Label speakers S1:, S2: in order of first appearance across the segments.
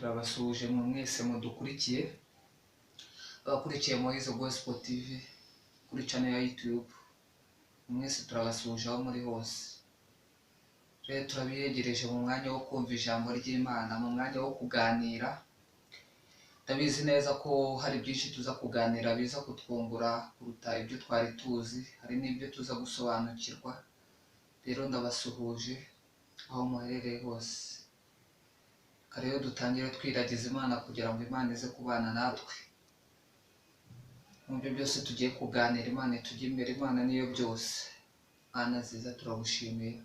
S1: Turabasuhuje mwe mwese mudukurikiye, abakurikiye Moise Gospel TV kuri channel ya YouTube, mwese turabasuhuje aho muri hose. Rero turabiyegereje mu mwanya wo kumva ijambo ry'Imana, mu mwanya wo kuganira. Ndabizi neza ko hari byinshi tuza kuganira biza kutwungura kuruta ibyo twari tuzi, hari n'ibyo tuza gusobanukirwa. Rero ndabasuhuje aho muherereye hose. Reka rero dutangire twiragiza Imana kugira ngo Imana ize kubana natwe mu byo byose tugiye kuganira. Imana itujye imbere, Imana niyo byose. Mana nziza, turagushimiye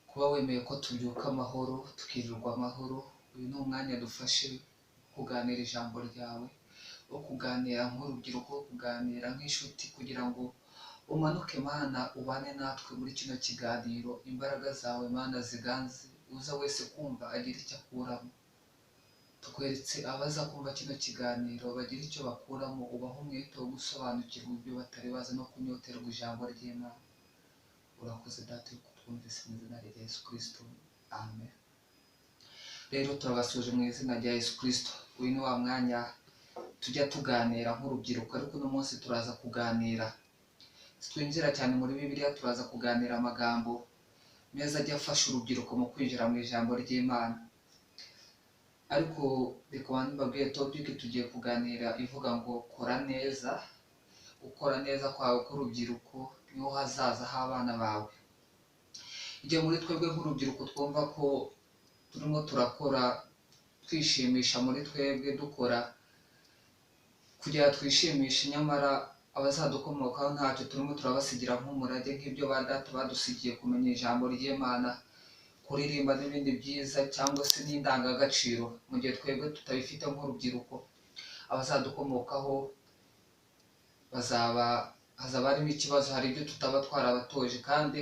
S1: kuba wemeye ko tubyuka amahoro, tukirirwa amahoro. Uyu ni umwanya dufashe kuganira ijambo ryawe, wo kuganira nk'urubyiruko, wo kuganira nk'inshuti, kugira ngo umanuke Mana ubane natwe muri kino kiganiro. Imbaraga zawe Mana ziganze, uza wese kumva agira icyo akuramo. Tukweretse abaza kumva kino kiganiro bagira icyo bakuramo, ubahe umwete wo gusobanukirwa ibyo batari bazi no kunyoterwa ijambo ry'Imana. Urakoze Data yuko utwumvise, mu izina rya Yesu Kristo, amen. Rero turabasuje mu izina rya Yesu Kristo. Uyu ni wa mwanya tujya tuganira nk'urubyiruko, ariko uno munsi turaza kuganira twinjira cyane muri Bibiliya, turaza kuganira amagambo meza ajya afasha urubyiruko mu kwinjira mu ijambo ry'Imana. Ariko reka banze mbabwire topic tugiye kuganira ivuga ngo kora neza. Gukora neza kwawe k'urubyiruko niho hazaza h'abana bawe. Igihe muri twebwe nk'urubyiruko twumva ko turimo turakora twishimisha muri twebwe, dukora kugira twishimishe, nyamara abazadukomokaho ntacyo turimo turabasigira nk'umurage, nk'ibyo ba data badusigiye, kumenya ijambo ry'Imana, kuririmba n'ibindi byiza, cyangwa se n'indangagaciro. Mu gihe twebwe tutabifite nk'urubyiruko, abazadukomokaho bazaba hazaba harimo ikibazo. Hari ibyo tutaba twarabatoje, kandi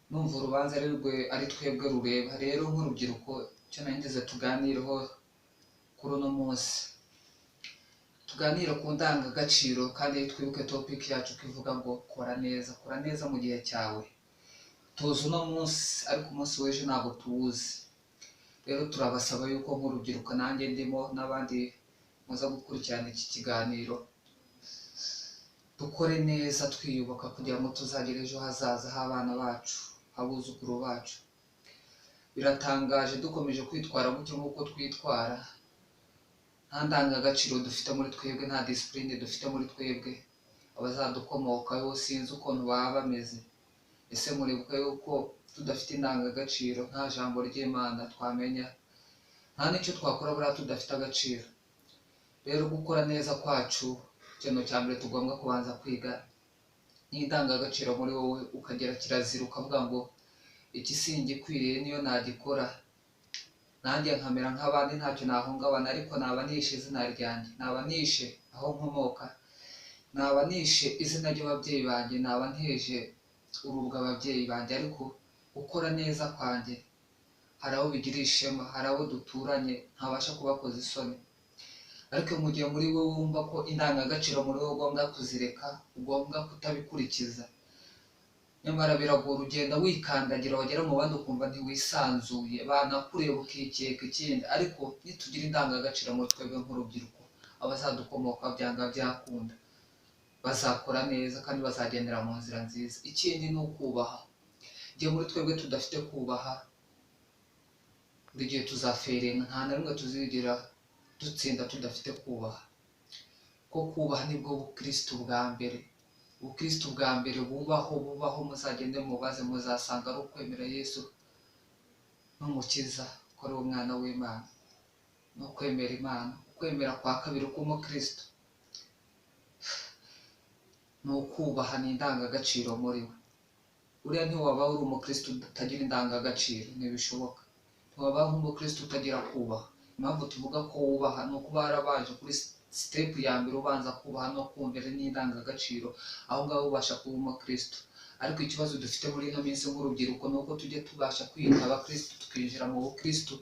S1: numva urubanza ari rwe ari twebwe rureba. Rero nk'urubyiruko, icyo nangeze tuganireho kuri uno munsi, tuganire ku ndangagaciro, kandi twibuke topic yacu ko ivuga ngo kora neza. Kora neza mu gihe cyawe. Tuzi uno munsi, ariko umunsi w'ejo ntabwo tuwuzi. Rero turabasaba yuko nk'urubyiruko, nanjye ndimo n'abandi muza gukurikirana iki kiganiro, dukore neza twiyubaka kugira ngo tuzagire ejo hazaza h'abana bacu, abuzukuru bacu. Biratangaje dukomeje kwitwara gutyo nk'uko twitwara, nta ndangagaciro dufite muri twebwe, nta discipline dufite muri twebwe, abazadukomokaho sinzi ukuntu baba bameze. Ese muribuka yuko tudafite indangagaciro nta jambo ry'Imana twamenya, nta n'icyo twakora buriya tudafite agaciro? Rero gukora neza kwacu, ikintu cya mbere tugomba kubanza kwiga ni indangagaciro muri wowe, ukagira kirazira, ukavuga ngo iki singikwiriye, niyo nagikora nanjye nkamera nk'abandi ntacyo nahungabana, ariko naba nishe izina ryanjye, naba nishe aho nkomoka, naba nishe izina ry'ababyeyi banjye, naba nteje urubwa ababyeyi banjye. Ariko gukora neza kwanjye hari abo bigira ishema, hari abo duturanye ntabasha kubakoza isoni. Ariko mu gihe muri wowe wumva ko indangagaciro muri wowe ugomba kuzireka, ugomba kutabikurikiza, nyamara biragora, ugenda wikandagira, wagera mu bandi ukumva ntiwisanzuye, banakureba ukikeka ikindi. Ariko nitugira indangagaciro muri twebwe nk'urubyiruko, abazadukomoka byanga byakunda bazakora neza kandi bazagendera mu nzira nziza. Ikindi ni ukubaha. Igihe muri twebwe tudafite kubaha, buri gihe tuzaferinga, nta na rimwe tuzigera dutsinda tudafite kubaha. Ko kubaha nibwo bukristo bwa mbere, ubukristo bwa mbere bubaho, bubaho. Muzagende mubaze, muzasanga ari ukwemera Yesu n'Umukiza, ko ari umwana w'Imana, no kwemera Imana. Ukwemera kwa kabiri k'umukristo ni ukubaha, ni indangagaciro muri we. Uriya ntiwaba uri umukristo utagira indangagaciro, ntibishoboka. Ntiwaba nk'umukristo utagira kubaha. Impamvu tuvuga ko wubaha ni ukuba warabanje kuri step ya mbere, ubanza kubaha no kumvira n'indangagaciro, aho ngaho ubasha kuba umukristo. Ariko ikibazo dufite muri ino minsi nk'urubyiruko ni uko tujya tubasha kwita abakristo, tukinjira mu bukristo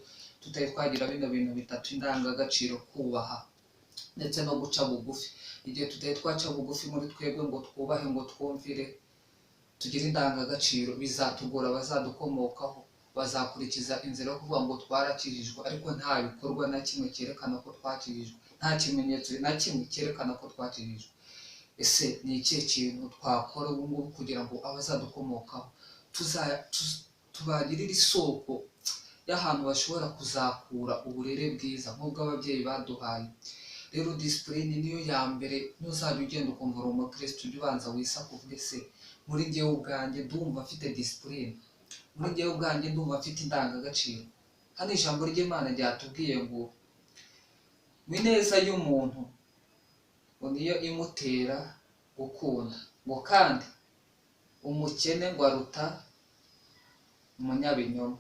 S1: tutari twagira bino bintu bitatu: indangagaciro, kubaha ndetse no guca bugufi. Igihe tutari twaca bugufi muri twebwe ngo twubahe, ngo twumvire, tugire indangagaciro, bizatugora abazadukomokaho. Bazakurikiza inzira yo kuvuga ngo twarakijijwe, ariko nta bikorwa na kimwe cyerekana ko twakijijwe, nta kimenyetso na kimwe cyerekana ko twakijijwe. Ese ni ikihe kintu twakora ubu ngubu kugira ngo abazadukomokaho tubagirire isoko y'ahantu bashobora kuzakura uburere bwiza nk'ubw'ababyeyi baduhaye? Rero discipline niyo ya mbere. Ntuzajya ugenda ukumva uri umukristo, ujye ubanza wisaka uvuge: se muri njyewe ubwanjye ndumva mfite discipline? Muri njyewe ubwanjye ndumva mfite indangagaciro? Hano ijambo ry'Imana ryatubwiye ngo ineza y'umuntu ngo niyo imutera gukunda, ngo kandi umukene ngo aruta umunyabinyoma.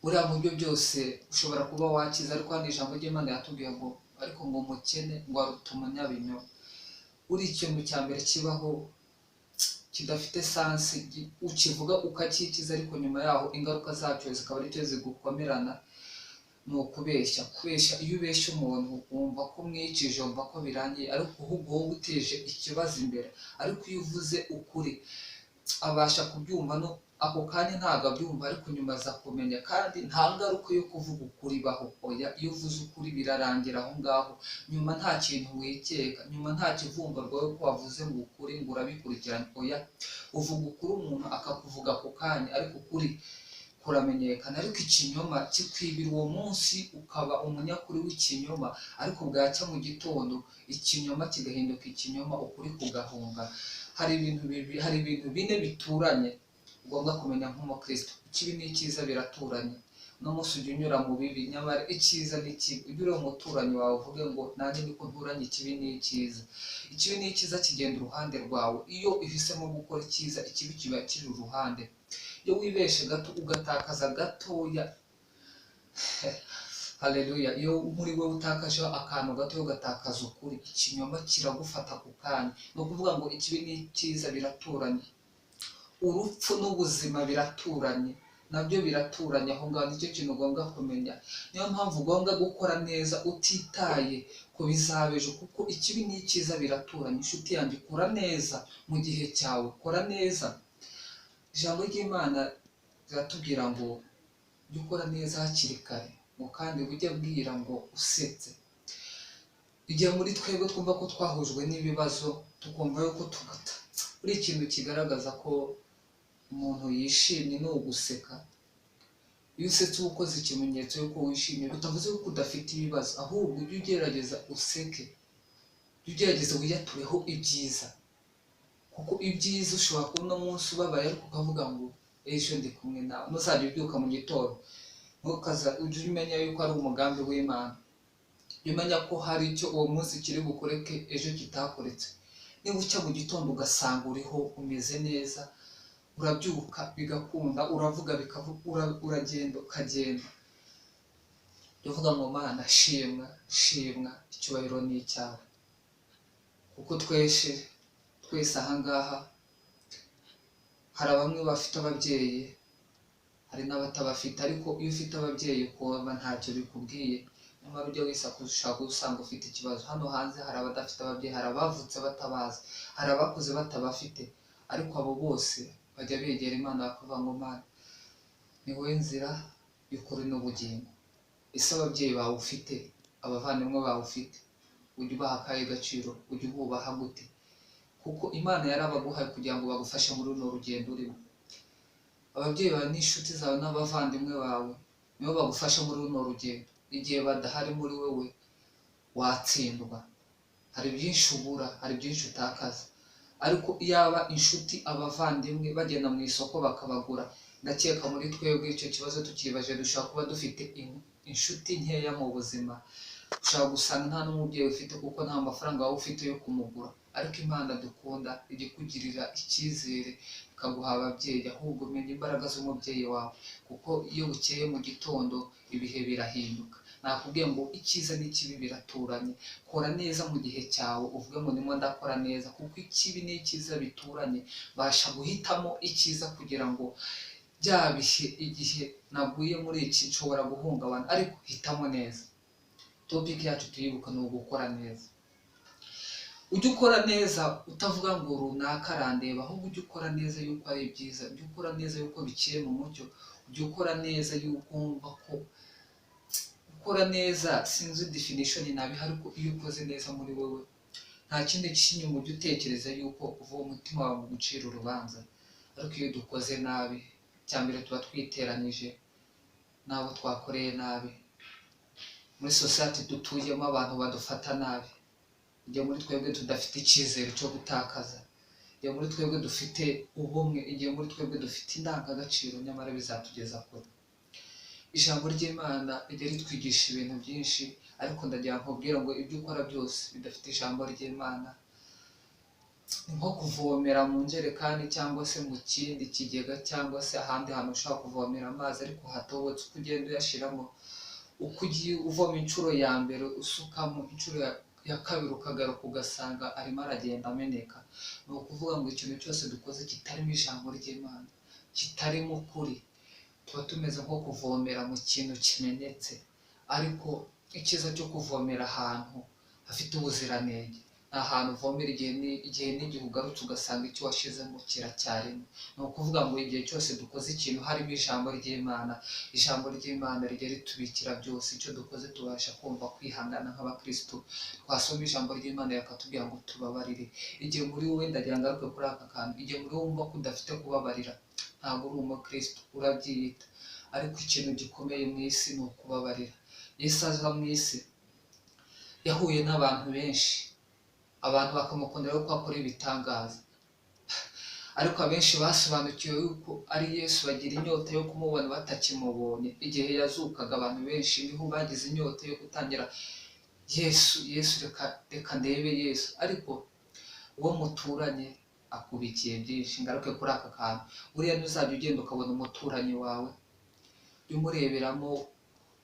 S1: Buriya mu byo byose ushobora kuba wakiza, ariko hano ijambo ry'Imana yatubwiye ngo ariko ngo umukene ngo aruta umunyabinyoma. Buri ikintu cya mbere kibaho kidafite sense, ukivuga ukakikiza, ariko nyuma yaho ingaruka zacyo zikaba aricyo zigukomerana, ni ukubeshya. Kubeshya, iyo ubeshya umuntu wumva ko umwicije, wumva ko birangiye, ariko ahubwo wowe uteje ikibazo imbere. Ariko iyo uvuze ukuri abasha kubyumva, no ako kanya ntabwo abyumva, ariko nyuma aza kumenya. Kandi nta ngaruka yo kuvuga ukuri ibaho, oya. Iyo uvuze ukuri birarangira aho ngaho, nyuma nta kintu wikeka, nyuma nta kivumbarwa ko wavuze ngo ukuri ngo urabikurikirana, oya. Uvuga ukuri umuntu akakuvuga ako kanya, ariko ukuri kuramenyekana. Ariko ikinyoma kikwibira uwo munsi, ukaba umunyakuri w'ikinyoma, ariko bwacya mu gitondo ikinyoma kigahinduka ikinyoma, ukuri kugahunga. Hari ibintu bibi, hari ibintu bine bituranye ugomba kumenya nk'umukristo. Ikibi n'icyiza biraturanye. Uno munsi ujya unyura mu bibi, nyamara icyiza n'ikibi, ujye ureba umuturanyi wawe uvuge ngo nanjye niko nturanye ikibi n'icyiza. Ikibi n'icyiza kigenda uruhande rwawe. Iyo uhisemo gukora icyiza, ikibi kiba kiri uruhande. Iyo wibeshe gato ugatakaza gatoya, haleluya, iyo muri wowe utakaje akantu gato ugatakaza ukuri, ikinyoma kiragufata ku kanya. Ni ukuvuga ngo ikibi n'icyiza biraturanye, urupfu n'ubuzima biraturanye, nabyo biraturanye aho ngaho. Nicyo kintu ugomba kumenya. Niyo mpamvu ugomba gukora neza utitaye ku bizaba ejo, kuko ikibi n'icyiza biraturanye. Inshuti yanjye, kora neza mu gihe cyawe, kora neza. Ijambo ry'Imana riratubwira ngo jya ukora neza hakiri kare, ngo kandi ujye bwira ngo usetse. Igihe muri twebwe twumva ko twahujwe n'ibibazo, tukumva yuko tugata, buri ikintu kigaragaza ko umuntu yishimye ni uguseka. Iyo usetse uba ukoze ikimenyetso y'uko wishimye, bitavuze ko udafite ibibazo, ahubwo ujye ugerageza useke, ujye ugerageza wiyatureho ibyiza, kuko ibyiza ushobora kubona umunsi ubabaye, ariko ukavuga ngo ejo ndi kumwe nawe. Ntuzajya ubyuka mu gitondo, ujye umenya yuko ari umugambi w'Imana, ujye umenya ko hari icyo uwo munsi kiri bukoreke ejo kitakoretse. Niba ucya mu gitondo ugasanga uriho umeze neza, urabyuka bigakunda, uravuga bikavuga, uragenda ukagenda, jya uvuga ngo Mana shimwa, shimwa, icyubahiro ni icyawe. Kuko twese twese aha ngaha hari bamwe bafite ababyeyi, hari n'abatabafite, ariko iyo ufite ababyeyi ukumva ntacyo bikubwiye, nyamara ujya wisakuza ushaka usanga ufite ikibazo. Hano hanze hari abadafite ababyeyi, hari abavutse batabazi, hari abakuze batabafite, ariko abo bose bajya begera Imana bakavuga ngo Mana ni wowe nzira y'ukuri n'ubugingo. Ese ababyeyi bawe ufite, abavandimwe bawe ufite, ujya ubaha akahe gaciro? Ujya ububaha gute? Kuko Imana yarabaguhaye kugira ngo bagufashe muri runo rugendo urimo. Ababyeyi bawe n'inshuti zawe n'abavandimwe bawe nibo bagufasha muri runo rugendo. Igihe badahari muri wowe watsindwa, hari byinshi ubura, hari byinshi utakaza. Ariko iyaba inshuti, abavandimwe bagenda mu isoko bakabagura, ndakeka muri twebwe icyo kibazo tukibaje dushobora kuba dufite inshuti nkeya mu buzima. Ushobora gusanga nta n'umubyeyi ufite kuko nta mafaranga waba ufite yo kumugura, ariko Imana dukunda ijya ikugirira icyizere ikaguha ababyeyi. Ahubwo menya imbaraga z'umubyeyi wawe, kuko iyo bukeye mu gitondo ibihe birahinduka. Nakubwiye ngo icyiza n'ikibi biraturanye. Kora neza mu gihe cyawe, uvuge ngo ndimo ndakora neza, kuko ikibi n'icyiza bituranye. Basha guhitamo icyiza kugira ngo bya bihe igihe naguye muri iki nshobora guhungabana, ariko hitamo neza. Topic yacu tuyibuka ni ugukora neza. Ujye ukora neza utavuga ngo runaka arandeba, ahubwo ujye ukora neza yuko ari byiza, ujye ukora neza yuko biciye mu mucyo, ujye ukora neza yuko wumva ko gukora neza, sinzi definition nabiha, ariko iyo ukoze neza muri wowe nta kindi cy'inyuma ujya utekereza yuko uva umutima wawe mu gucira urubanza. Ariko iyo dukoze nabi, icya mbere tuba twiteranije n'abo twakoreye nabi. Muri sosiyete dutuyemo abantu badufata nabi, igihe muri twebwe tudafite icyizere cyo gutakaza, igihe muri twebwe dufite ubumwe, igihe muri twebwe dufite indangagaciro, nyamara bizatugeza kure. Ijambo ry'Imana rijya ritwigisha ibintu byinshi, ariko ndagira nkubwira ngo ibyo ukora byose bidafite ijambo ry'Imana ni nko kuvomera mu njerekani cyangwa se mu kindi kigega cyangwa se ahandi hantu ushobora kuvomera amazi ariko hatobotse. Uko ugenda uyashyiramo, uko ugiye uvoma inshuro ya mbere usukamo, inshuro ya kabiri ukagaruka ugasanga arimo aragenda ameneka. Ni ukuvuga ngo ikintu cyose dukoze kitarimo ijambo ry'Imana, kitarimo ukuri, tuba tumeze nko kuvomera mu kintu kimenetse. Ariko icyiza cyo kuvomera ahantu hafite ubuziranenge, ni ahantu uvomera igihe n'igihe ugarutse ugasanga icyo washyizemo kiracyarimo. Ni ukuvuga ngo igihe cyose dukoze ikintu harimo ijambo ry'Imana, ijambo ry'Imana rijya ritubikira byose. Icyo dukoze tubasha kumva kwihangana nk'abakristo. Twasoma ijambo ry'Imana rikatubwira ngo tubabarire. Igihe muri wowe, ndagira ngo ngaruke kuri aka kantu, igihe muri wowe wumva ko udafite kubabarira, ntabwo uri umukristo, urabyiyita. Ariko ikintu gikomeye mu isi ni ukubabarira. Yesu aza mu isi yahuye n'abantu benshi, abantu bakamukundira yuko akora ibitangaza, ariko abenshi basobanukiwe yuko ari Yesu, bagira inyota yo kumubona batakimubonye. Igihe yazukaga abantu benshi niho bagize inyota yo gutangira Yesu, Yesu, reka ndebe Yesu. Ariko uwo muturanye akubikiye byinshi. Ngaruke kuri aka kantu, buriya ntuzajya ugenda ukabona umuturanyi wawe, jya umureberamo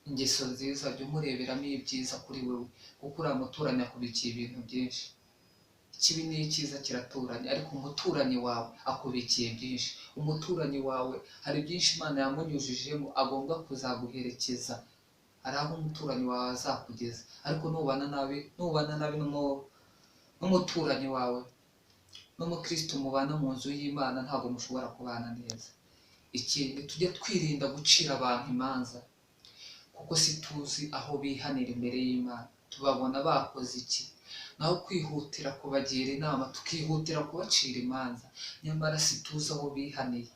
S1: ingeso nziza, jya umureberamo ibyiza kuri wewe, kuko uriya muturanyi akubikiye ibintu byinshi. Ikibi n'icyiza kiraturanye, ariko umuturanyi wawe akubikiye byinshi. Umuturanyi wawe hari byinshi Imana yamunyujijemo, agomba kuzaguherekeza. Hari aho umuturanyi wawe azakugeza, ariko nubana nabi n'umuturanyi wawe, n'umukristo mubana mu nzu y'Imana, ntabwo mushobora kubana neza. Ikindi, tujye twirinda gucira abantu imanza, kuko si tuzi aho bihanira imbere y'Imana, tubabona bakoze iki, naho kwihutira kubagira inama, tukihutira kubacira imanza, nyamara si tuzi aho bihaniye.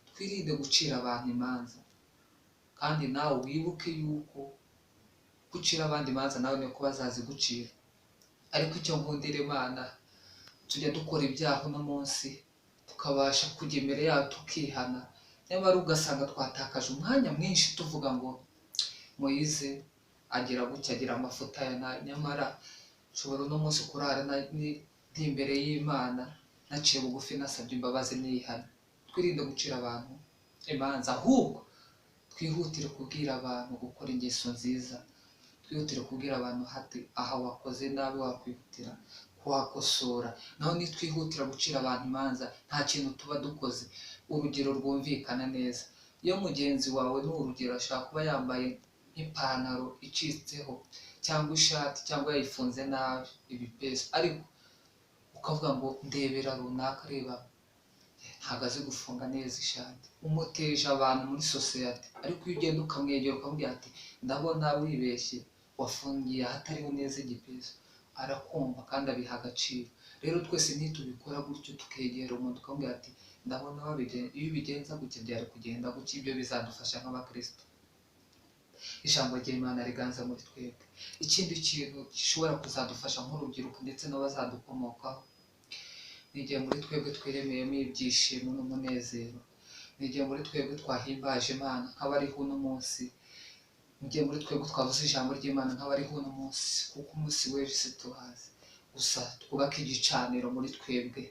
S1: Twirinde gucira abantu imanza, kandi nawe wibuke yuko gucira abandi imanza nawe niko bazazigucira. Ariko icyo nkundira Imana, tujya dukora ibyaha uno munsi tukabasha kujya imbere yayo tukihana, nyamara ugasanga twatakaje umwanya mwinshi tuvuga ngo Moyize agira gutya, agira amafuta ya nabi, nyamara nshobora uno munsi kurara ndi imbere y'Imana naciye bugufi, nasabye imbabazi, nihana. Twirinde gucira abantu imanza, ahubwo twihutire kubwira abantu gukora ingeso nziza, twihutire kubwira abantu hati aha wakoze nabi, wakwihutira kuhakosora. Naho nitwihutira gucira abantu imanza nta kintu tuba dukoze. Urugero rwumvikana neza, iyo mugenzi wawe ni urugero ashobora kuba yambaye nk'ipantaro icitseho cyangwa ishati cyangwa yayifunze nabi ibipesu, ariko ukavuga ngo ndebera runaka, reba ntabwo azi gufunga neza ishati, umuteje abantu muri sosiyete. Ariko iyo ugenda ukamwegera ukamubwira ati ndabona wibeshye, wafungiye ahatariho neza igipesu, arakumva kandi abiha agaciro. Rero twese ntitubikora gutyo, tukegera umuntu tukamubwira ati ndabona iyo ubigenza gutya byari kugenda gutya, ibyo bizadufasha nk'abakristo. Ijambo ry'Imana riganza muri twebwe. Ikindi kintu gishobora kuzadufasha nk'urubyiruko ndetse n'abazadukomokaho, ni igihe muri twebwe twiremeyemo ibyishimo n'umunezero, ni igihe muri twebwe twahimbaje Imana nk'abariho uno munsi, ni igihe muri twebwe twavuze ijambo ry'Imana nk'abariho uno munsi, kuko umunsi w'ejo si tuhazi. Gusa twubake igicaniro muri twebwe,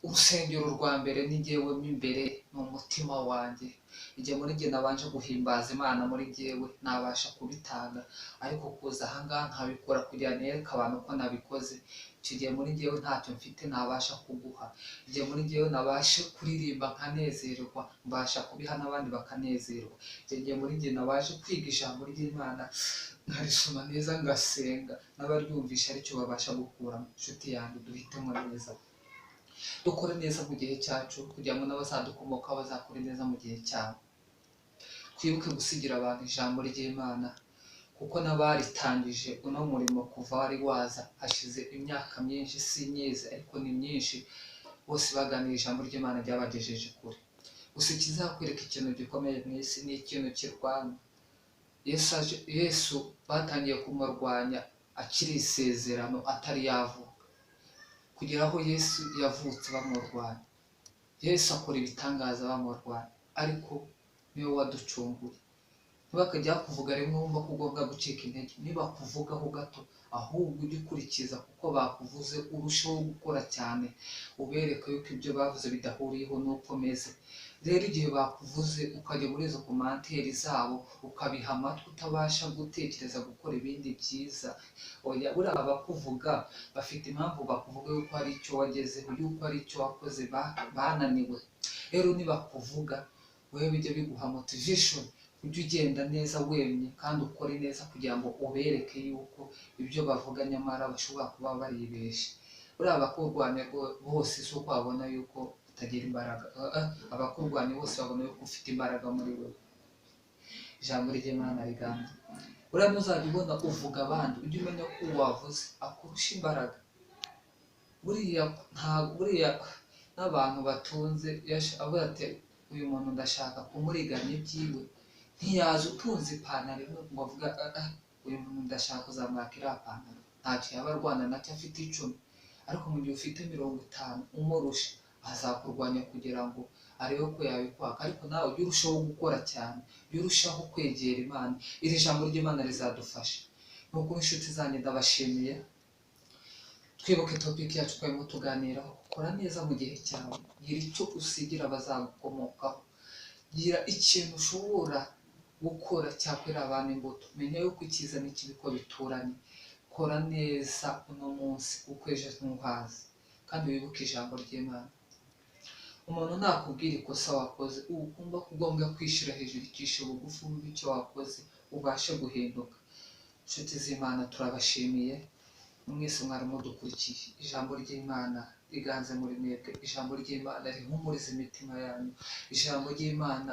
S1: Urusengero rwa mbere ni jyewe mo imbere, ni umutima wanjye. Igihe muri jye nabanje guhimbaza Imana muri jyewe, nabasha kubitanga, ariko kuza ahangaha nkabikora kugira nereke abantu ko nabikoze, icyo gihe muri jyewe ntacyo mfite nabasha kuguha. Igihe muri jyewe nabashe kuririmba nkanezerwa, mbasha kubiha n'abandi bakanezerwa. Icyo gihe muri jye nabashe kwiga ijambo ry'Imana nkarisoma neza, ngasenga, n'abaryumvisha aricyo babasha gukuramo. Inshuti yanjye, duhitemo neza, dukore neza mu gihe cyacu, kugira ngo n'abazadukomokaho bazakore neza mu gihe cyabo. Twibuke gusigira abantu ijambo ry'Imana, kuko n'abaritangije uno murimo kuva wari waza hashize imyaka myinshi, si myiza ariko ni myinshi, bose baganira ijambo ry'Imana ryabagejeje kure. Gusa ikizakwereka ikintu gikomeye mu isi ni ikintu kirwana. Yesu batangiye kumurwanya akiri isezerano, atari yavuka, kugera aho Yesu yavutse bamurwanya. Yesu akora ibitangaza bamurwanya, ariko niwe waducunguye. Ntibakajya kuvuga rimwe wumva ko ugomba gucika intege, nibakuvugaho gato ahubwo ujye ukurikiza, kuko bakuvuze urushaho gukora cyane, ubereke yuko ibyo bavuze bidahuriyeho n'uko meze. Rero igihe bakuvuze ukajya muri izo komanteri zabo, ukabiha amatwi, utabasha gutekereza gukora ibindi byiza, oya, buriya abakuvuga bafite impamvu bakuvuga yuko hari icyo wagezeho, yuko hari icyo wakoze bananiwe. Rero nibakuvuga wowe bijya biguha motivation, ujye ugenda neza wemye kandi ukore neza, kugira ngo ubereke yuko ibyo bavuga nyamara bashobora kuba baribeshye. Buriya abakurwanya bose si uko babona yuko utagira imbaraga, abakurwanya bose babona yuko ufite imbaraga muri wowe. Ijambo ry'Imana riganza. Buriya ntuzajya ubona uvuga abandi, ujye umenya ko uwo wavuze akurusha imbaraga. Buriya n'abantu batunze, avuga ati uyu muntu ndashaka kumuriganya ibyiwe, ntiyaza utunze ipantaro imwe ngo avuge uyu muntu ndashaka kuzamwaka iriya pantaro, ntacyo yaba arwana nacyo afite 10, ariko mu gihe ufite 50 umurusha, azakurwanya kugira ngo arebe ko yabikwaka. Ariko nawe ujye urushaho gukora cyane, ujye urushaho kwegera Imana. Iri jambo ry'Imana rizadufasha. Nuko inshuti zanjye ndabashimiye. Twibuke topic yacu twarimo tuganiraho, kora neza mu gihe cyawe, gira icyo usigira abazagukomokaho, gira ikintu ushobora gukora cyakwera abantu imbuto. Menya yuko icyiza n'ikibi ko bituranye. Kora neza uno munsi kuko ejo ntuhazi, kandi wibuke ijambo ry'Imana. Umuntu nakubwira ikosa wakoze, ukumva ko ugomba kwishyira hejuru, icishe bugufi wumve icyo wakoze ubashe guhinduka. Inshuti z'Imana turabashimiye mwese mwari mudukurikiye. Ijambo ry'Imana riganze muri mwebwe, ijambo ry'Imana rihumuriza imitima yanyu, ijambo ry'Imana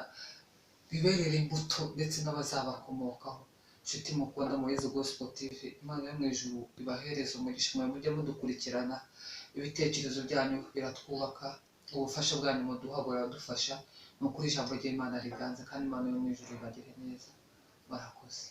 S1: riberere imbuto ndetse n'abazabakomokaho. Inshuti mukunda Moise Gospel TV, Imana yo mu ijuru ibahereze umugisha. Mwe mujye mudukurikirana, ibitekerezo byanyu biratwubaka, ubufasha bwanyu muduha buradufasha. Ni ukuri ijambo ry'Imana riganze, kandi Imana yo mu ijuru ibagire neza. Barakoze.